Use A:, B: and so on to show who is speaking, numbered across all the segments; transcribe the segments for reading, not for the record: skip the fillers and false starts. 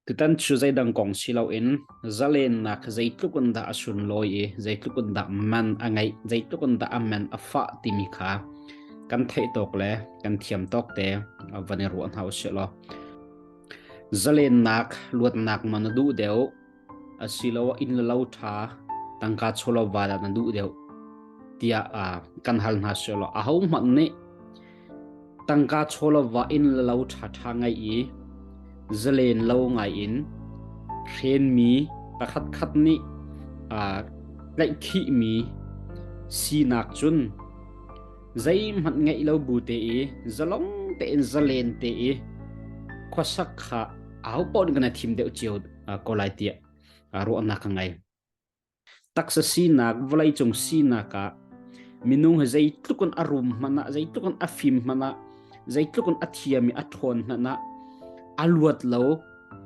A: Tutan cu zeidang kong si loin zalennak zeitluk in dah a sunlawi i zeitluk in dah man a ngeih, zeitluk in dah a man a fah timi kha kan theih tawk le kan thiam tawk te van i ruah hna usih law. Zalennak luatnak man na duh deuh asiloah inn le lo ṭha tangka chawlawva dah na duh deuh tiah kan hal hna sih law ahohmanh nih Tangka chawlawva inn le lo ṭhaṭha ngeih i zalen lo ngaiin hrenmi pakhatkhat nih tlaihkhihmi sinak cun zeihmanh ngeih lo bu te i zalong tein zalen te i khuasak kha ahopaoh nih kan i thim deuh cio ko lai tiah ruahnak ka ngei. Taksa sinak, vawleicung sinak ah minung hi zeitluk in a rum hmanh ah, zeitluk in a fim hmanh ah, zeitluk in a thiam i a ṭhawn hmanh ah, a luat lo,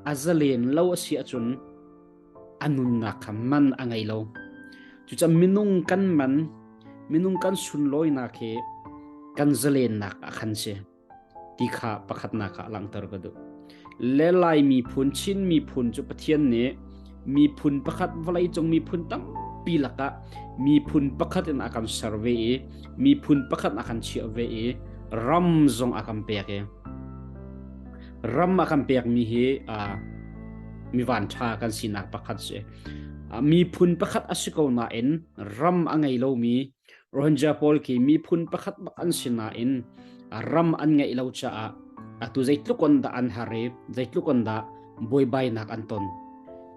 A: a zalen lo a si ahcun a nunnak kha man a ngei lo. Cucaah minung kan man, minung kan sunlawinak hi kan zalennak ah khan si. ti kha pakhatnak ah langhter ka duh. Le Lai miphun, Chin miphun cu Pathian nih miphun pakhat vawleicung miphun tampi lakah miphun pakhat in a kan ser ve i miphun pakhat a kan chiah ve i ram zong a kan pek i ram a kan pekmi hi mi vanṭha kan sinak pakhat si. Miphun pakhat a si ko nain ram a ngei lomi Rohingya pawl khi miphun pakhat bak an si nain ram an ngeih lo caah atu zeitluk on dah an har i zeitluk on dah buaibainak an ton.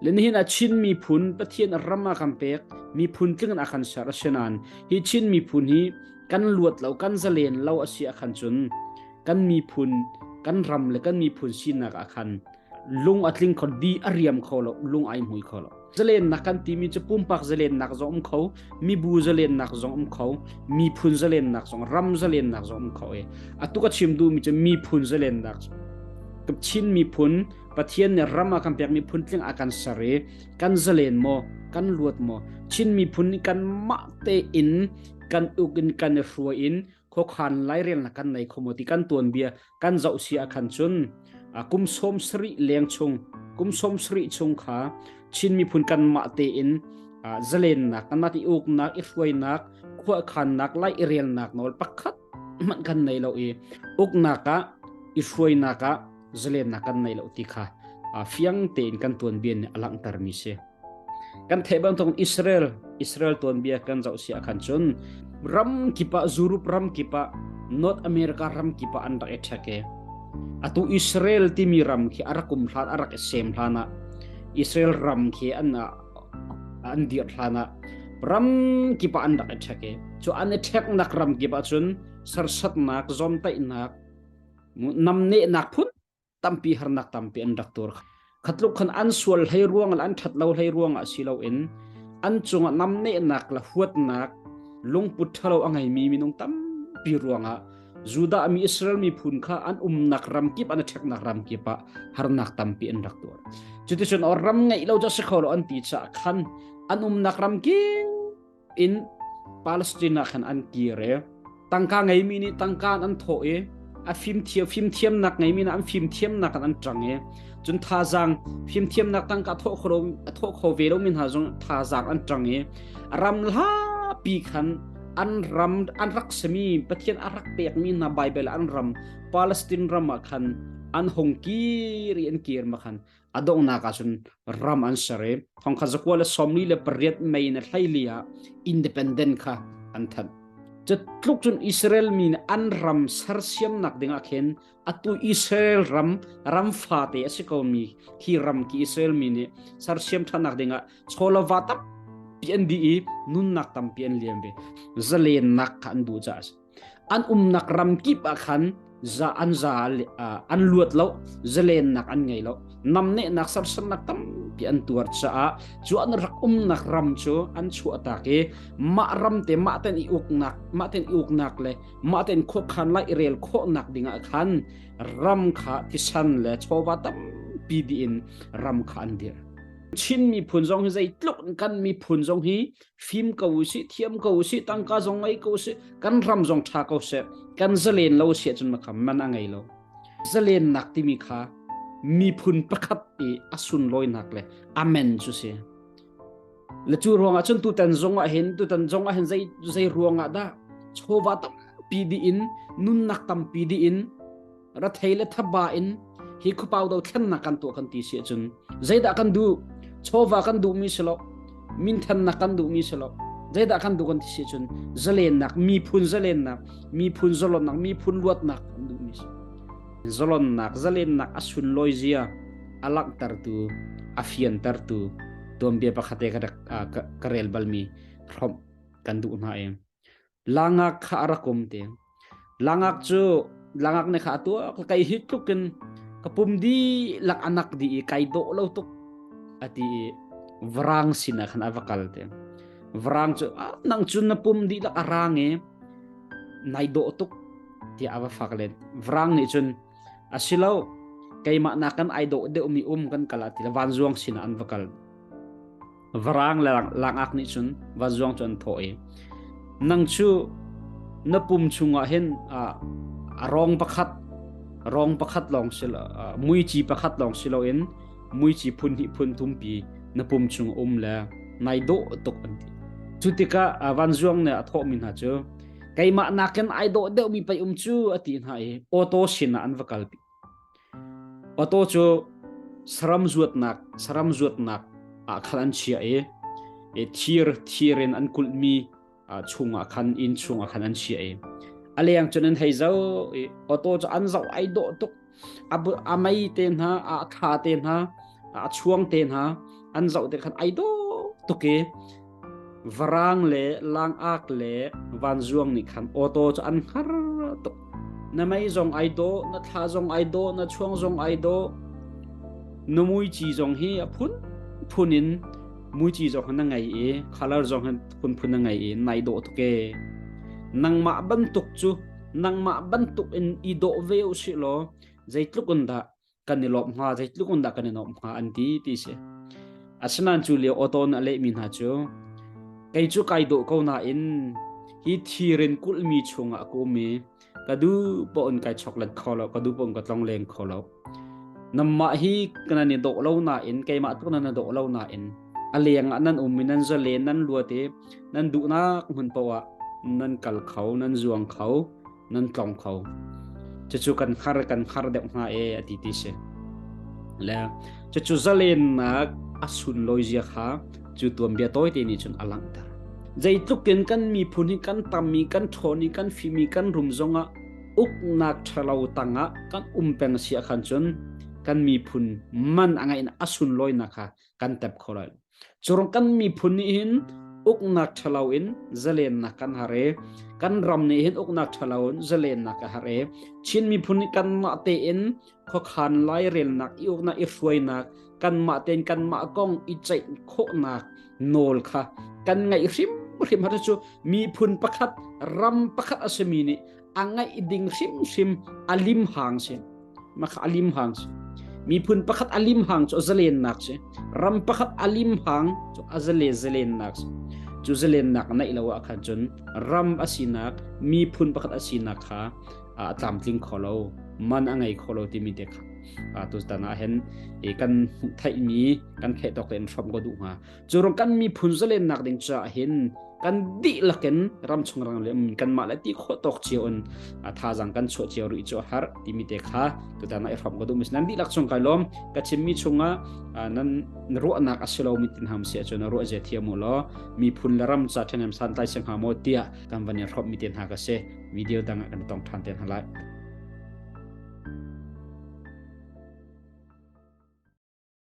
A: Le nihin ah Chin miphun Pathian ram a kan pek miphun tling in a kan ser a si nain hi Chin miphun hi kan luat lo kan zalen lo a si ah khan cun kan miphun kan ram le kan miphun sinak ah khan lung a tling kho di a riam kho lo lung ai hmui kho lo zalennak kan timi cu pumpak zalennak zong um kho mibu zalennak zong um kho miphun zalennak zong ram zalennak zong um kho e atu ka chim duhmi cu miphun zalennak Chin miphun Pathian nih ram a kan pek miphun tling a kan ser i kan zalen maw kan luat maw Chin miphun nih kan mah tein kan uk in kan i hruai in khuakhan lairelnak kan nei kho maw ti kan tuanbia kan zoh si ah khan cun kum 70 leng chung kum 70 chung kha Chin miphun kanmah tein zalennak kanmah ti uknak i hruainak khuakhannak lai i relnak nawl pakhat hmanh kan nei lo i uknak ah i hruainak ah zalennak kan nei lo ti kha fiang tein kan tuanbia nih a langhtermi si. Kan theih bantuk Israel Israel tuanbia kan zoh si ahkhan cun ram kip ah Europe ram kip ah North America ram kip ah an rak i ṭhek i atu Israel timi ram khi a rak um hlan a rak i sem hlan ah Israel ram khi an an dir hlan ah ram kip ah an rak i ṭhek i cu an i ṭheknak ram kip ah cun sersatnak zawmtaihnak namnehnak phun tampi harnak tampi an rak tur khatluk khan an sual hlei ruang le an that lo hlei ruang ah si loin an cungah namnehnak le huatnak lungput thalo a ngeimi minung tampi ruangah Judah mi Israel miphun kha an umnak ram kip an ṭheknak ram kip ah harnak tampi an rak tuar. Cuticun ram ngeih lo cu si kho lo an ti caah khan an umnak ram kip in Palestine ah khan an kir i tangka ngeimi nih tangka an thawh i a fimthiam fimthiamnak ngeimi nih an fimthiamnak an ṭang i cun thazaang fimthiamnak tangka a thawh kho a thawh kho ve lomi hna zong thazaang an ṭang i ram hlapi khan an ram an rak sami Pathian a rak pekmi hna Bible an ram Palestine ram ah khan an hung kir i an kir ma khan a donghnak ah cun ram an ser i thongkhat zakua le 48 May na hleili ah independent kha an thanh. Tluk cun Israel mi nih an ram sersiamnak ding ah khin atu Israel ram ram fate a si ko mi khi ram ki Israel mi nih sersiam ṭhannak ding ah chawlava tampi an dih i nunnak tampi an liam ve zalennak kha an duh caah a si. An umnak ram kip ah khan za an za an luat lo zalennak an ngei lo namnehnak sersannak tampi an tuar caah cu an rak umnak ram cu an chuahtak i mah ram te mah ten i uknak mah ten i uknak le mah ten khuakhan lai i rel khawhnak dingah khan ram kha thisan le chawva tampi dih in ram kha an dir Chin miphun zong hi zeitluk kan miphun zong hi fim ko usih thiam ko usih tangka zong ngei ko usih kan ram zong ṭha ko seh kan zalen lo si ahcun makha man a ngei lo zalennak timi kha Miphun pakhat i a sunlawinak le amen cu si. Le cu ruangah cun tutan zong ah hin tutan zong ah hin zei zei ruangah dah chawva tampi di in nunnak tampi di in rathei le thaba in hi khuapau do thlennak kan tuah kan ti si ahcun zeidah kan duh? Chawva kan duhmi si lo, minthannak kan duhmi si lo, zeidah kan duh kan ti si ahcun zalennak, miphun zalennak, miphun zalonnak, miphun luatnak kan duhmi si. Zalonnak, zalennak a sunlawi zia a langhtertu, a fiantertu tuanbia pakhat te ka rel balmi hrawmh kan duh hna i langak kha a rak um ti. Langak cu langak nih kha a tuah kai hi tluk in ka pum dihlak anak dih i kai dawh lo tuk a ti i varang sinah khan a va kal te. Varang cu nang cu na pum dihlak a rang i nai dawh tuk tiah a va fak len. Varang nih cun asilo keimah nakin ai dawh deuhmi um kan kal ah ti le vanzuang sinah an va kal. Varang le langak nih cun vanzuang cu an thawh i nang cu na pum chungah hin a rong pakhat rong pakhat lawng si muici pakhat lawng si loin muici phun hnih phun thumpi na pum chung um le nai dawh tuk an ti. Cu tikah vanzuang nih a thawhmi hna cu keimah nakin ai dawh deuhmi pei um cu a ti hna i auto sinah an va kalpi. Auto cu saram zuatnak saram zuatnak ah khan an chiah i thir thir in an kulhmi chungah khan inn chungah khan an chiah i a leng cun an hei zoh i auto cu an zoh ai dawh tuk. A mei te hna, a thla te hna, a chuang te hna an zoh te khan ai dawh tuk i varang le langak le vanzuang nih khan auto cu an hngar tuk. Na mei zong ai dawh, na thla zong ai dawh, na chuang zong ai dawh, na muici zong hi a phun phun in muici zong na ngei i color zong hi phunphun na ngei i nai dawh tuk e. Nangmah bantuk cu nangmah bantuk in i dawh ve u sih law zeitluk in dah kan i lawmh hnga, zeitluk in dah kan i nuamh hnga an ti ti si. Asinain cu lio auto na lehmi hna cu kei cu kai dawh ko nain hi thir in kulhmi chungah ka um i ka duh paoh in kai choklet kho lo, ka duh paoh in ka tlong leng kho lo. Namah hi nan i dawh lo nain keimah tuk nan i dawh lo nain a leng ah nan um i nan zalen nan luat i nan duhnak hmun paoh ah nan kal kho, nan zuang kho, nan tlong kho. Cucu kan hngar kan hngar deuh hnga e a ti ti si. Le cucu zalennak a sunlawi zia kha cu tuanbia tawite nih cun a langhter. Zeitluk in kan miphun hi kan tam i kan ṭhawn i kan fim i kan rum zongah uknak ṭhalo tangah kan um peng si ahkhan cun kan miphun man a ngeih a sunlawinak kha kan tep kho lai. Curang kan miphun nih hin uknak ṭhalo in zalennak kan har i kan ram nih hin uknak ṭhalo in zalennak a har i Chin miphun nih kanmah tein khuakhan lairelnak i uknak i hruainak kanmah tein kanmah kong i ceih khawhnak nawl kha kan ngaih hrimhrim har cu miphun pakhat ram pakhat a simi nih a ngaih ding hrimhrim a lim hang si makha a lim hang si miphun pakhat a lim hang cu a zalennak si ram pakhat a lim hang cu a zale zalennak si cu zalennak naih lo ah khan cun ram a sinak miphun pakhat a sinak kha a tlamtling kho lo man a ngei kho lo timi te kha tu tan ah hin kan hmuh theihmi kan theih tawk tein hrawm ko duh hnga cu rong kan miphun zalennak ding caah hin kan dihlak in ramchung rang le kanmah le ti khawh tawk cio in thazang kan chuah cio rih cu har timi te kha tutan ah i hrawm ko duh mis nan dihlak chung kai lawm ka chimmi chungah nan ruahnak a si lo mi tin ham si ahcun ruah zia thiam u law miphun le ram ca ṭhenem santlai si hnga maw tiah kan van i hrawm mi te hna ka si video dang ah kan tong ṭhan te hna lai.